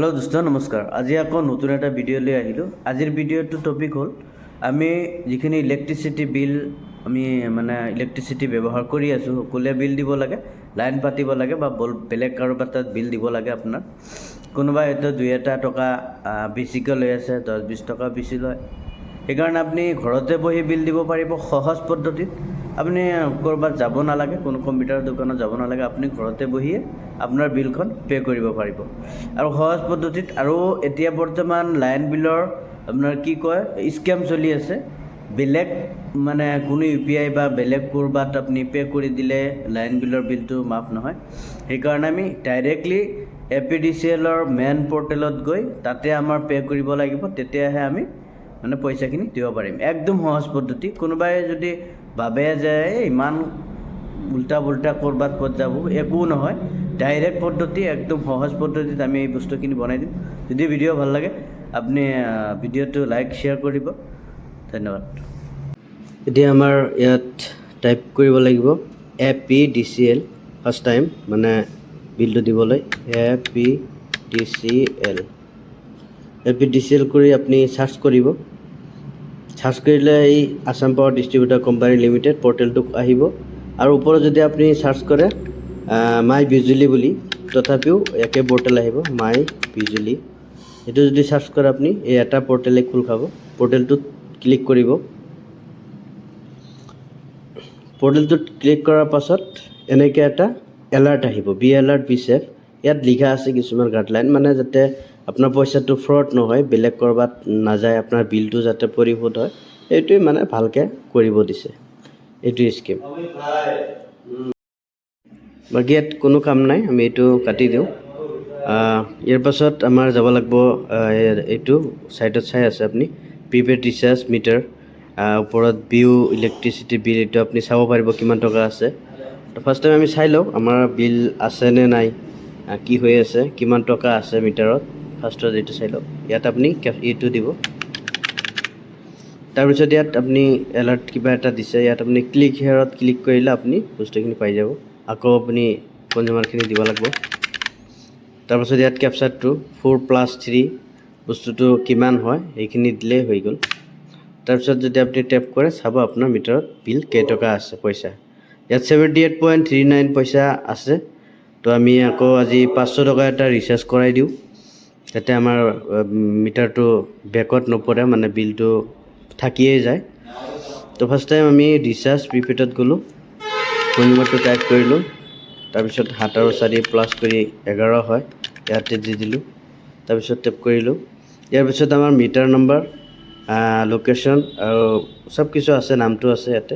Hello' দোস্ত, নমস্কাৰ। আজি আকৌ নতুন এটা ভিডিঅ' লৈ আহিলোঁ। আজিৰ ভিডিঅ'টো টপিক হ'ল, আমি যিখিনি ইলেক্ট্ৰিচিটি বিল, আমি মানে ইলেক্ট্ৰিচিটি ব্যৱহাৰ কৰি আছোঁ, সকলোৱে বিল দিব লাগে, লাইন পাতিব লাগে বা বেলেগ কাৰোবাৰ তাত বিল দিব লাগে। আপোনাৰ কোনোবাই হয়তো দুই এটা টকা বেছিকৈ লৈ আছে, 10-20 টকা বেছি লয়। সেইকাৰণে আপুনি ঘৰতে বহি বিল দিব পাৰিব সহজ পদ্ধতিত। আপুনি ক'ৰবাত যাব নালাগে, কোনো কম্পিউটাৰৰ দোকানত যাব নালাগে। আপুনি ঘৰতে বহিয়ে আপোনাৰ বিলখন পে' কৰিব পাৰিব আৰু সহজ পদ্ধতিত। আৰু এতিয়া বৰ্তমান লাইন বিলৰ আপোনাৰ কি কয়, স্কেম চলি আছে। বেলেগ মানে কোনো ইউপিআই বা বেলেগ ক'ৰবাত আপুনি পে' কৰি দিলে লাইন বিলৰ বিলটো মাফ নহয়। সেইকাৰণে আমি ডাইৰেক্টলি এপিডিচিএলৰ মেইন পৰ্টেলত গৈ তাতে আমাৰ পে' কৰিব লাগিব, তেতিয়াহে আমি মানে পইচাখিনি দিব পাৰিম। একদম সহজ পদ্ধতি। কোনোবাই যদি ভাবে যে এই ইমান উল্টা পুল্টা ক'ৰবাত ক'ত যাব, একো নহয়। ডাইৰেক্ট পদ্ধতি, একদম সহজ পদ্ধতিত আমি এই বস্তুখিনি বনাই দিম। যদি ভিডিঅ' ভাল লাগে, আপুনি ভিডিঅ'টো লাইক, শ্বেয়াৰ কৰিব। ধন্যবাদ। এতিয়া আমাৰ ইয়াত টাইপ কৰিব লাগিব এপিডিচিএল। ফাৰ্ষ্ট টাইম মানে বিলটো দিবলৈ এপিডিচিএল, এপিডিচিএল কৰি আপুনি চাৰ্চ কৰিব। চাৰ্চ কৰিলে এই Assam power distributor company limited পৰ্টেলটো আহিব। আৰু ওপৰত যদি আপুনি চাৰ্চ কৰে মাই বিজুলী বুলি, তথাপিও একে পৰ্টেল আহিব। মাই বিজুলী এইটো যদি চাৰ্চ কৰে আপুনি, এই এটা পৰ্টেলে খোল খাব। পৰ্টেলটোত ক্লিক কৰিব। পৰ্টেলটোত ক্লিক কৰাৰ পাছত এনেকৈ এটা এলাৰ্ট আহিব, "Be alert, be safe"। ইয়াত লিখা আছে কিছুমান গাইডলাইন, মানে যাতে আপোনাৰ পইচাটো ফ্ৰড নহয়, বেলেগ ক'ৰবাত নাযায়, আপোনাৰ বিলটো যাতে পৰিশোধ হয়, সেইটোৱে মানে ভালকৈ কৰিব দিছে। এইটোৱে স্কিম। বাকী ইয়াত কোনো কাম নাই, আমি এইটো কাটি দিওঁ। ইয়াৰ পাছত আমাৰ যাব লাগিব এইটো ছাইডত চাই আছে আপুনি, প্ৰিপেইড ৰিচাৰ্জ মিটাৰ, ওপৰত ভিউ ইলেক্ট্ৰিচিটি বিল। এইটো আপুনি চাব পাৰিব কিমান টকা আছে। ফাৰ্ষ্ট টাইম আমি চাই লওঁ আমাৰ বিল আছে নে নাই, কি হৈ আছে, কিমান টকা আছে মিটাৰত। ফাৰ্ষ্টত এইটো চাই লওক। ইয়াত আপুনি এইটো দিব। তাৰপিছত ইয়াত আপুনি এলাৰ্ট কিবা এটা দিছে। ইয়াত আপুনি ক্লিক হেয়াৰত ক্লিক কৰিলে আপুনি বস্তুখিনি পাই যাব। আকৌ আপুনি কনজিউমাৰখিনি দিব লাগিব। তাৰপাছত ইয়াত কেপচাৰটো 4 + 3 বস্তুটো কিমান হয়, সেইখিনি দিলেই হৈ গ'ল। তাৰপিছত যদি আপুনি টেপ কৰে, চাব আপোনাৰ মিটাৰত বিল কেইটকা আছে পইচা। ইয়াত 78.39 পইচা আছে। তো আমি আকৌ আজি 500 টকা এটা ৰিচাৰ্জ কৰাই দিওঁ, যাতে আমাৰ মিটাৰটো বেকত নপৰে, মানে বিলটো থাকিয়েই যায়। তো ফাৰ্ষ্ট টাইম আমি ৰিচাৰ্জ প্ৰিপেইডত গ'লোঁ, কনজিউমাৰটো টাইপ কৰিলোঁ। তাৰপিছত 7 আৰু 4 প্লাছ কৰি 11 হয়, ইয়াতে দি দিলোঁ। তাৰপিছত টেপ কৰিলোঁ। ইয়াৰ পিছত আমাৰ মিটাৰ নম্বৰ, লোকেশ্যন আৰু চব কিছু আছে, নামটো আছে ইয়াতে,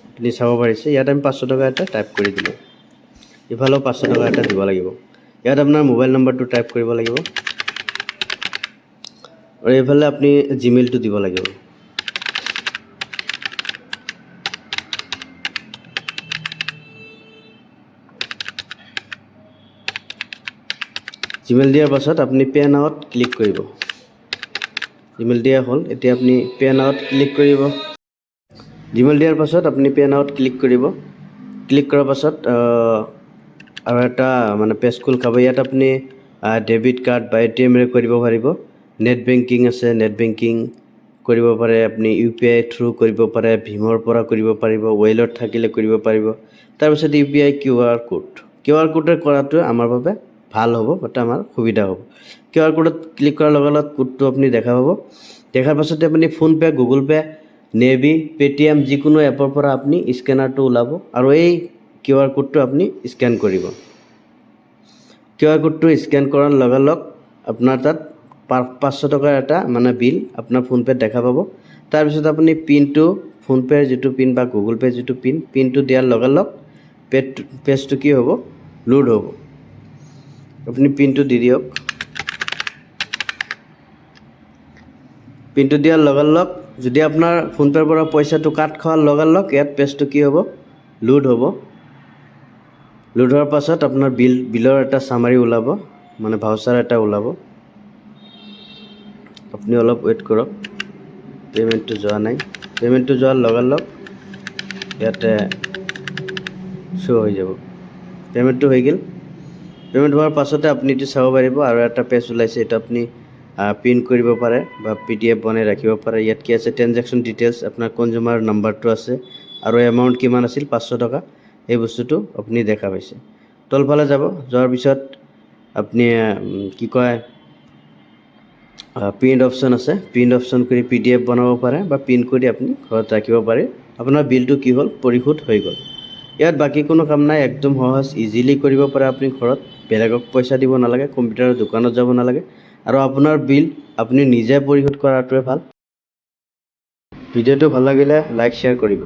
আপুনি চাব পাৰিছে। ইয়াত আমি 500 টকা এটা টাইপ কৰি দিলোঁ। ইফালেও 500 টকা এটা দিব লাগিব। ইয়াত আপোনাৰ মোবাইল নম্বৰটো টাইপ কৰিব লাগিব আৰু এইফালে আপুনি জিমেইলটো দিব লাগিব। জিমেইল দিয়াৰ পাছত আপুনি পে নাওত ক্লিক কৰিব। জিমেইল দিয়া হ'ল, এতিয়া আপুনি পে নাওত ক্লিক কৰিব। জিমেইল দিয়াৰ পাছত আপুনি পে নাওত ক্লিক কৰিব। ক্লিক কৰাৰ পাছত আৰু এটা মানে পেজ খোল খাব। ইয়াত আপুনি ডেবিট কাৰ্ড বা এটিএমেৰে কৰিব পাৰিব। নেট বেংকিং আছে, নেট বেংকিং কৰিব পাৰে আপুনি। ইউপিআই থ্ৰু কৰিব পাৰে, ভীমৰ পৰা কৰিব পাৰিব, ৱালেট থাকিলে কৰিব পাৰিব। তাৰপিছত ইউপিআই কিউআৰ কোড। কিউআৰ কোডে কৰাটো আমাৰ বাবে ভাল হ'ব, বা আমাৰ সুবিধা হ'ব। কিউআৰ কোডত ক্লিক কৰাৰ লগে লগে কোডটো আপুনি দেখা পাব। দেখাৰ পাছতে আপুনি PhonePe', Google pay', navy, Paytm যিকোনো এপৰ পৰা আপুনি স্কেনাৰটো ওলাব আৰু এই কিউআৰ কোডটো আপুনি স্কেন কৰিব। কিউআৰ কোডটো স্কেন কৰাৰ লগে লগ আপোনাৰ তাত 500 টকাৰ এটা মানে বিল আপোনাৰ ফোনপে'ত দেখা পাব। তাৰপিছত আপুনি পিনটো, ফোনপে'ৰ যিটো পিন বা গুগল পে' যিটো পিন, পিনটো দিয়াৰ লগে লগ পেজটো কি হ'ব, লোড হ'ব। আপুনি পিনটো দি দিয়ক। পিনটো দিয়াৰ লগে লগ যদি আপোনাৰ ফোনপে'ৰ পৰা পইচাটো কাট খোৱাৰ লগে লগ ইয়াত পেজটো কি হ'ব, লোড হ'ব। লোড হোৱাৰ পাছত আপোনাৰ বিলৰ এটা চামাৰি ওলাব, মানে ভাউচাৰ এটা ওলাব। আপুনি অলপ ৱেইট কৰক, পে'মেণ্টটো যোৱা নাই। পে'মেণ্টটো যোৱাৰ লগে লগ ইয়াতে শ্ব' হৈ যাব। পে'মেণ্টটো হৈ গ'ল। পে'মেণ্ট হোৱাৰ পাছতে আপুনি এইটো চাব পাৰিব আৰু এটা পেজ ওলাইছে। এইটো আপুনি প্ৰিণ্ট কৰিব পাৰে বা পিডিএফ বনাই ৰাখিব পাৰে। ইয়াত কি আছে? ট্ৰেনজেকশ্যন ডিটেইলছ, আপোনাৰ কনজিউমাৰ নাম্বাৰটো আছে আৰু এমাউণ্ট কিমান আছিল, 500 টকা। এই বস্তুটো আপুনি দেখা পাইছে। তলফালে যাব। যোৱাৰ পিছত আপুনি কি কয়, প্ৰিণ্ট অপশ্যন আছে। প্ৰিণ্ট অপশ্যন কৰি পিডিএফ বনাব পাৰে বা প্ৰিণ্ট কৰি আপুনি ঘৰত ৰাখিব পাৰে। আপোনাৰ বিলটো কি হ'ল? পৰিশোধ হৈ গ'ল। ইয়াত বাকী কোনো কাম নাই। একদম সহজ, ইজিলি কৰিব পাৰে আপুনি ঘৰত। বেলেগক পইচা দিব নালাগে, কম্পিউটাৰৰ দোকানত যাব নালাগে আৰু আপোনাৰ বিল আপুনি নিজে পৰিশোধ কৰাটোৱে ভাল। ভিডিঅ'টো ভাল লাগিলে লাইক, শ্বেয়াৰ কৰিব।